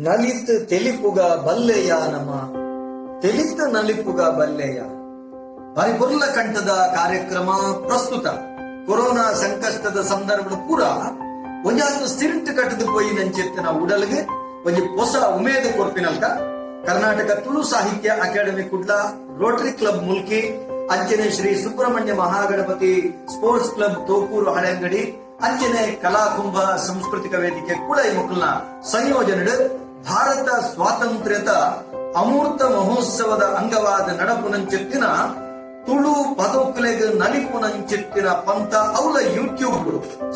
ನಲಿತ್ ತೆಲಿಪುಗ ಬಲ್ಲೆಯ ನಮ ತೆಲಿತ ನಲಿಪುಗ ಬಲ್ಲೆಯ. ಬಾರಿ ಪೊರ್ಲ ಕಂಠದ ಕಾರ್ಯಕ್ರಮ ಪ್ರಸ್ತುತ. ಕೊರೋನಾ ಸಂಕಷ್ಟದ ಸಂದರ್ಭದ ಪೂರ ಒಂಜಾತ್ ಸ್ಥಿರಂಟ್ ಕಟ್ಟದು ಪೋಯಿನಂಚೆತ್ತಿನ ಉಡಲ್ಗೆ ಒಂಜಿ ಹೊಸ ಉಮೇದ ಕೊರ್ಪಿನಲ್ಕ ಕರ್ನಾಟಕ ತುಳು ಸಾಹಿತ್ಯ academy Kudla, Rotary club Mulki, ಅಂಚನೆ ಶ್ರೀ ಸುಬ್ರಹ್ಮಣ್ಯ ಮಹಾಗಣಪತಿ ಸ್ಪೋರ್ಟ್ಸ್ ಕ್ಲಬ್ ತೋಕೂರು ಹಳೆಂಗಡಿ, ಅಂಚನೆ ಕಲಾಕುಂಭ ಸಾಂಸ್ಕೃತಿಕ ವೇದಿಕೆ ಕೂಡ ಈ ಮುಕ್ಕಲ್ನ ಸಂಯೋಜನೆ ಭಾರತ ಸ್ವಾತಂತ್ರ್ಯದ ಅಮೂರ್ತ ಮಹೋತ್ಸವದ ಅಂಗವಾದ ನಡಪುನಂಚೆತ್ತಿನ ತುಳು ಪದೋಕುಲೆಗ್ ನಲಿಪುನಂಚೆತ್ತಿನ ಪಂತ ಅವಲ ಯೂಟ್ಯೂಬ್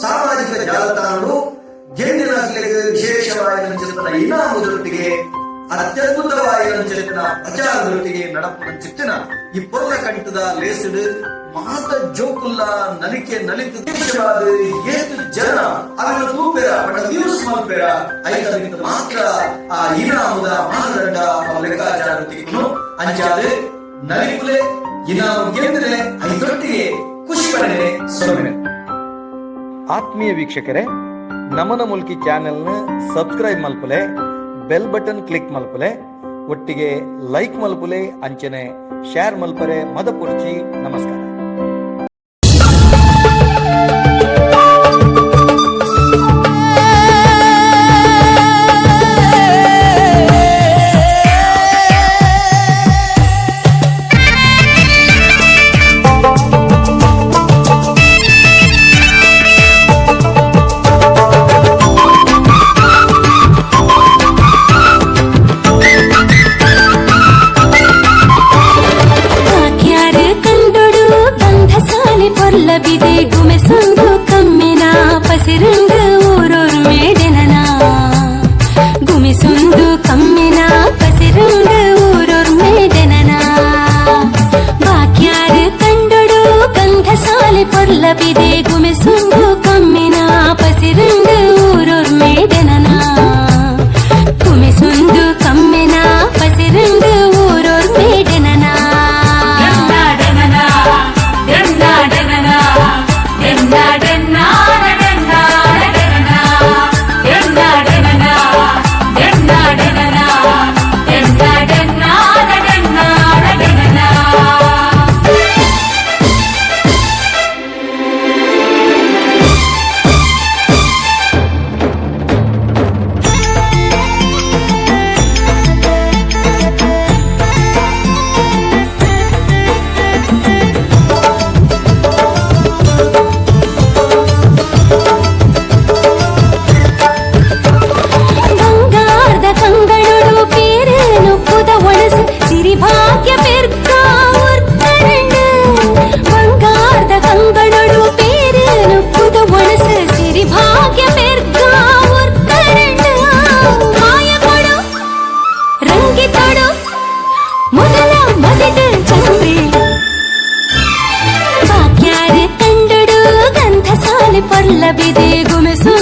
ಸಾಮಾಜಿಕ ಜಾಲತಾಣಗಳು ಗೆಂದಿನಕ್ಲೆಗ್ ವಿಶೇಷವಾದ ಇನಾಮುದೊಟ್ಟಿಗೆ ಅತ್ಯದ್ಭುತವಾದ ಪ್ರಚಾರದೊಟ್ಟಿಗೆ ನಡಪುನಂಚೆತ್ತಿನ ಈ ಪೊರ್ಲ ಕಂಠದ ಲೇಸುಡು ಮಾತ ಜೋಕುಲ್ಲ ನಲಿಕೆ ನಲಿತು ದೇಶವಾದ ಏತು ಜನ ಅವೆಲ್ಲ ತೂಪೆರ ಬಟ್ ವ್ಯೂಸ್ ಮಲ್ಪೆರ ಐತ ಮಾತ್ರ ಆ ಇನಾಮುದ ಮಾನದಂಡ ಅವ ಲೆಕ್ಕಾಚಾರ ತಿಕ್ಕುನು. ಅಂಚಾದ ನಲಿಪುಲೆ, ಇನಾಮು ಗೆಂದ್ರೆ ಐತೊಟ್ಟಿಗೆ ಖುಷಿ ಪಡೆನೆ ಸೊನ್ನೆ. ಆತ್ಮೀಯ ವೀಕ್ಷಕರೇ, ನಮನ ಮುಲ್ಕಿ ಚಾನೆಲ್ನ ಸಬ್ಸ್ಕ್ರೈಬ್ ಮಲ್ಪುಲೆ, ಬೆಲ್ ಬಟನ್ ಕ್ಲಿಕ್ ಮಲ್ಪುಲೆ, ಒಟ್ಟಿಗೆ ಲೈಕ್ ಮಲ್ಪುಲೆ, ಅಂಚನೆ ಶೇರ್ ಮಲ್ಪರೆ ಮದಪುರ್ಚಿ. ನಮಸ್ಕಾರ. ವಾಕ್ಯಾರ ಕಂಡೊಡು ಗಂಧಸಾಲಿ ಪೊರ್ಲಬಿದೆ ಗುಮೆಸೊಂದು ಕಮ್ಮಿನ ಪಸಿರಂಗ ಊರೊರು ಮೇಡೆನನ. ಗುಮಿಸೊಂದು ಕಮ್ಮಿನ ಪಸಿರಂಗ ಊರೊರು ಮೇಡೆನನ. ವಾಕ್ಯಾರ ಕಂಡೊಡು ಗಂಧಸಾಲಿ ಪೊರ್ಲಬಿದೆ ಗುಮೆಸೊಂದು ಕಮ್ಮಿನ ಪಸಿರಂಗ ಊರೊರು ಮೇಡೆನನ. ಗುಮಿಸೊಂದು ಕಮ್ಮಿನ ಪಸಿರಂಗ ಊರೊರು ಮೇಡೆನನ. ಡೆನ್ನ ಡೆನ್ನ ಡೆನ್ನ ಡೆನ್ನ ಡೆನ್ನ ಡೆನ್ನ ಡೆನ್ನ ಡೆನ್ನ ಡೆನ್ನ ಡೆನ್ನ ಡೆನ್ನ ಡೆನ್ನ ಡೆನ್ನ. ಬಂಗಾರದ ಕಂಗಳೊಡು ಪೇರೇನು ಪುದ ಒಣಸು ಸಿರಿಭಾಗ್ಯ ಪೆರ್ಗ ಒರ್ಕರಂಡು. ಬಂಗಾರದ ಕಂಗಳೊಡು ಪೇರೇನು ಪುದ ಒಣಸು ಸಿರಿಭಾಗ್ಯ ಪೆರ್ಗ ಒರ್ಕರಂಡು. ಮಾಯ ಕೊಡು ರಂಗಿತೊಡು ಮೊದಲ ಮದೆದ ಚಂದ್ರೆ. ವಾಕ್ಯಾರ ಕಂಡೊಡು ಗಂಧಸಾಲಿ ಪೊರ್ಲಬಿದೆ ಗುಮೆಸು